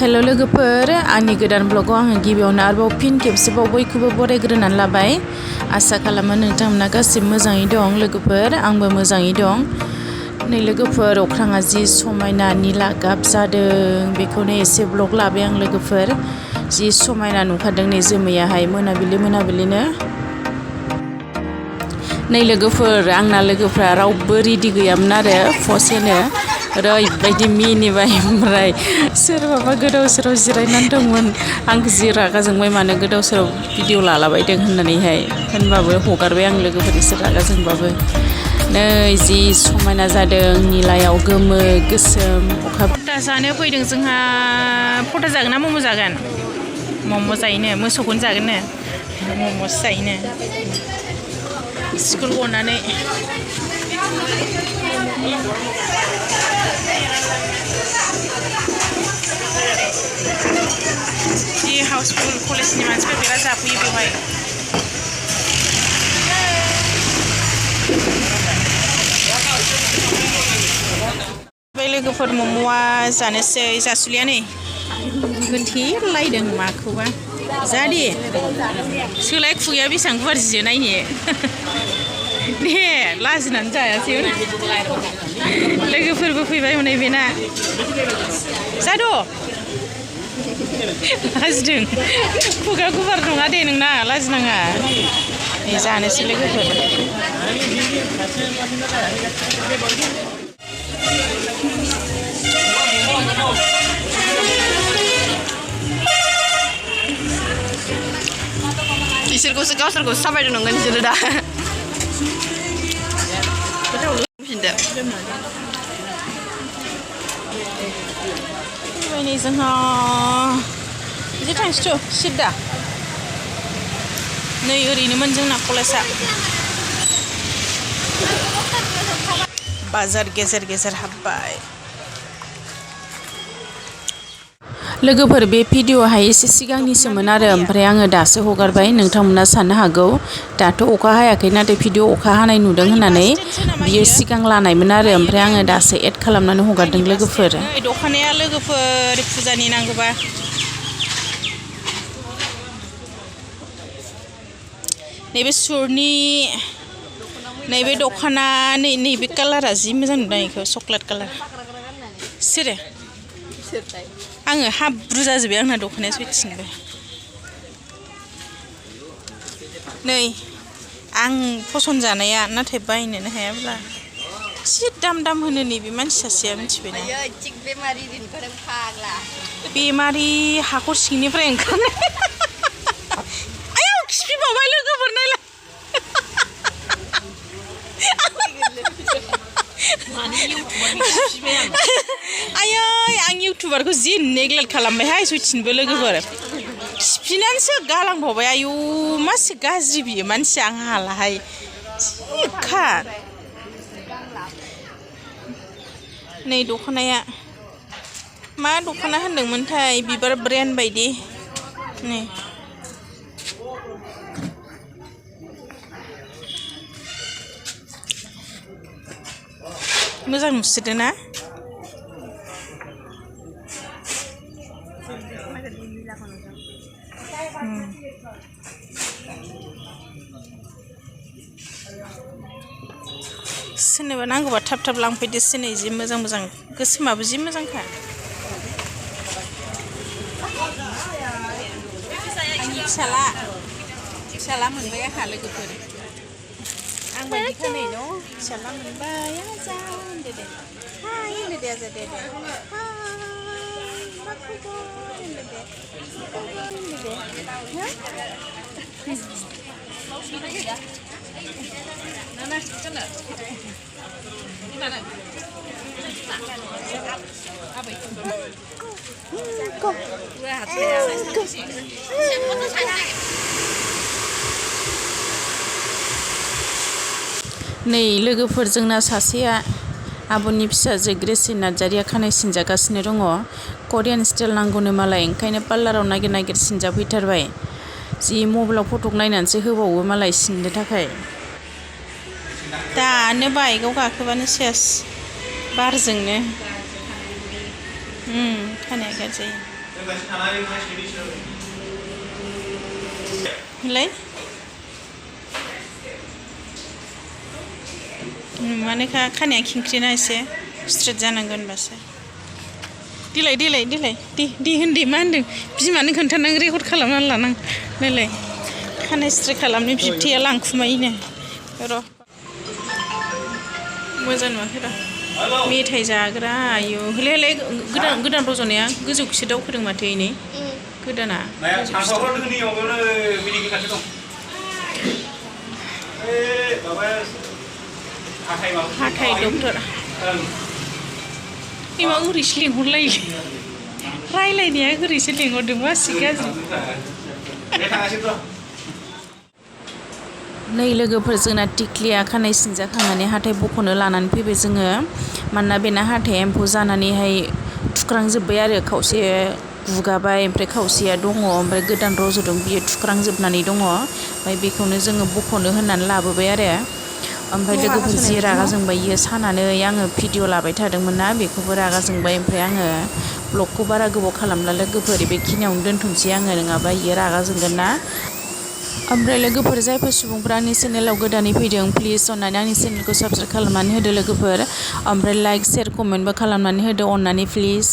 Hello लोगोफोर आंनि गोदान ब्लगाव आङो गिबियावनो आरोबाव फिन खेबसेबाव बयखौबो बरायग्रोनानै लाबाय। आसा खालामो नोंथांमोना गासिबो मोजाङै दं लोगोफोर, आंबो मोजाङै दं। नै लोगोफोर अख्राङा जि समायना निला गाब जादों, बेखौनो एसे ब्लग लाबाय आं लोगोफोर। जि समायना नुखादों नै जोमैयाहाय मोनाबिलिनो। नै लोगोफोर आंना लोगोफ्रा रावबो रेडि गैयामोन आरो फसेनो ओरैबायदि मिनिबाय। ओमफ्राय सोरबाबा गोदाव सोराव जिरायनानै दंमोन। आंखौ जि रागा जोंबाय मानो गोदाव सोराव भिडिअ लालाबायदों होननानैहाय, होनबाबो हगारबाय आं लोगोफोर एसे रागा जोंबाबो। नै जि समायना जादों निलायाव गोमो गोसोम अखा। पटा जानो फैदों जोंहा। पटा जागोन ना मम' जागोन? मम' जायोनो, मोसौखौनो जागोननो, मम'सो जायोनो स्कुल गनानै। जि हाउसफुल कलेजनि मानसिफोर बिराद जाफैयो बेवहाय। बे लोगोफोर मम'आ जानोसै। जासुलिया नै होथेलायदों माखौबा। जा दे सोलाय खुगाया बेसेबां गुवार जियो नायनो। दे लाजिनानै जायासै लोगोफोरबो फैबाय हनै बेना। जाद' लाजिदों, खुगा गुवार नङा दे नोंना, लाजिनाङा। नै जानोसै लोगोफोर। इसोरखौसो गावसोरखौसो साबायदों नंगोन बिसोरो दा। नै जोंहा बिदि थांसैथ' सिदा। नै ओरैनोमोन जोंना कलेजआ। बाजार गेजेर गेजेर हाबबाय। लोगोफोर बे भिडिअ'आहाय एसे सिगांनिसोमोन आरो, ओमफ्राय आङो दासो हगारबाय। नोंथांमोना साननो हागौ दाथ' अखा हायाखै, नाथाय भिडिअ अखा हानाय नुदों होननानै बियो सिगां लानायमोन आरो, ओमफ्राय आङो दासो एड खालामनानै हगारदों लोगोफोर। दख'नाया लोगोफोर फुजानि नांगौबा। नैबे सुरनि नैबे दख'ना नैबे कालारा जि मोजां नुदों, बेखौ चक्लेट कालार। सोरो आङो हाब्रु जाजोब्बाय आंना दख'नाया सयथिंबो। नै आं फसन जानाया, नाथाय बायनोनो हायाब्ला एसे दाम होनो नैबे मानसि सासेया, मिथिबायना? बेमारि हाखर सिंनिफ्राय ओंखारनाय। आयौ खिफिबावबाय लोगोफोर नायलाय। आयै आं इउटुबारखौ जि नेग्लेक्ट खालामबायहाय सयथिंबो लोगोफोर। खिफिनानैसो गालांबावबाय। आयु मासे गाज्रि बियो मानसिया, आं हालाहाय जि खार। नै दख'नाया मा दख'ना होनदोंमोनथाय, बिबार ब्रेन्ड बायदि। नै मोजां नुसोदों ना? सोरनोबा नांगौबा थाब लांफैदोसो। नै जि मोजां गोसोमाबो जि मोजांखा। आंनि फिसाला मोनबाय आंहा लोगोफोर। आं बायदि खानाय न' फिसाला मोनबाय। आजा होनदो दे, हाय होनदो दे, आजा दे हाय मा खबर होनदो दे, नै लोगोफोर जोंना सासेया आब'नि फिसाजो ग्रेसि नार्जारिया खानाय सिनजागासिनो दङ। करियान स्टाइल नांगौनो मालाय, ओंखायनो पार्लाराव नागिर सिनजाफैथारबाय। जि मबाइलाव फटक नायनानैसो होबावो मालाय सिननो थाखाय। दानो बाइकआव गाखोबानो सेस बारजोंनो खानाया गाज्रि जायो। Lai माने खानाया खिंख्रिना एसे स्ट्रेट जानांगोन बासो दिलाय दि होनदि मा होनदों बिमानो खोन्थानां रेकर्ड खालामनानै लानां नायलाय खानाय स्ट्रेट खालामनो बिबथैया लांखुमायोनो र' मोजां नुवाखै र' मेथाइ जाग्रा आयु हले गोदान रज'नाया गोजौखिसो दावखोदों माथो इनै गोदाना हाथाय डक्टर मा ओरैसो लिंहरलायो रायलायनाया ओरैसो लिंहरदों मासि गाज्रि नै लोगोफोर जोंना टिक्लिया खानाय सिनजाखांनानै हाथाय बख'नो लानानै फैबाय जोङो मानोना बेना हाथाया एम्फौ जानानैहाय थुख्रांजोब्बाय आरो खावसे गुगाबाय ओमफ्राय खावसेया दङ ओमफ्राय गोदान रज'दों बियो थुख्रांजोबनानै दङ ओमफ्राय बेखौनो जोङो बख'नो होननानै लाबोबाय आरो ओमफ्राय लोगोफोर जि रागा जोंबाय इयो सानानै आङो भिडिअ लाबाय थादोंमोन ना बेखौबो रागा जोंबाय ओमफ्राय आङो ब्लगखौ बारा गोबाव खालामला लोगोफोर बेखिनियावनो दोनथ'नोसै आङो नङाबा इयो रागा जोंगोन ना ओमफ्राय लोगोफोर जायफोर सुबुंफ्रा आंनि चेनेलाव गोदानै फैदों प्लिज अननानै आंनि चेनेलखौ साबस्क्राइब खालामनानै होदो लोगोफोर ओमफ्राय लाइक शेयार कमेन्टबो खालामनानै होदो अननानै प्लिज